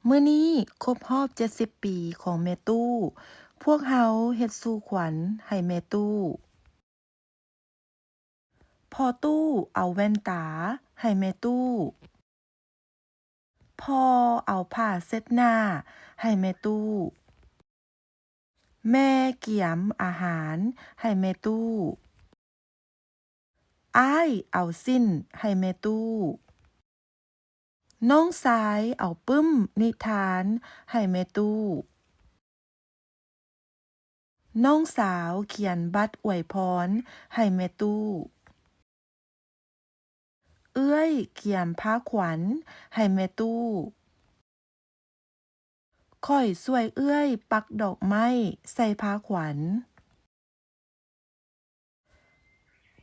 ມື້ນີ້ຄົບຮອບເຈັດສິບປີຂອງແມ່ຕູ້. ພວກເຮົາເຮັດສູ່ຂວັນໃຫ້ແມ່ຕູ້. ພໍ່ຕູ້ເອົາແວ່ນຕາໃຫ້ແມ່ຕູ້. ພໍ່ເອົາຜ້າເຊັດໜ້າໃຫ້ແມ່ຕູ້. ແມ່ກຽມອາຫານໃຫ້ແມ່ຕູ້. ອ້າຍເອົາສິ້ນໃຫ້ແມ່ຕູ້. ນ້ອງຊາຍເອົາປຶ້ມນິທານໃຫ້ແມ່ຕູ້. ນ້ອງສາວຂຽນບັດອວຍພອນໃຫ້ແມ່ຕູ້. ເອື້ອຍກຽມພາຂວັນໃຫ້ແມ່ຕູ້. ຂ້ອຍຊ່ວຍເອື້ອຍປັກດອກໄມ້ໃສ່ພາຂວັນ.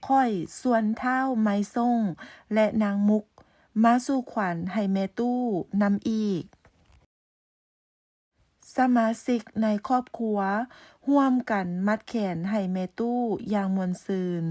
ຂ້ອຍຊວນທ້າວໄມຊົງ ແລະ ນາງມຸກ ມາສູ່ຂວັນໃຫ້ແມ່ຕູ້ນຳອີກ. ສະມາຊິກໃນຄອບຄົວຮ່ວມກັນມັດແຂນໃຫ້ແມ່ຕູ້ຢ່າງມ່ວນຊື່ນ.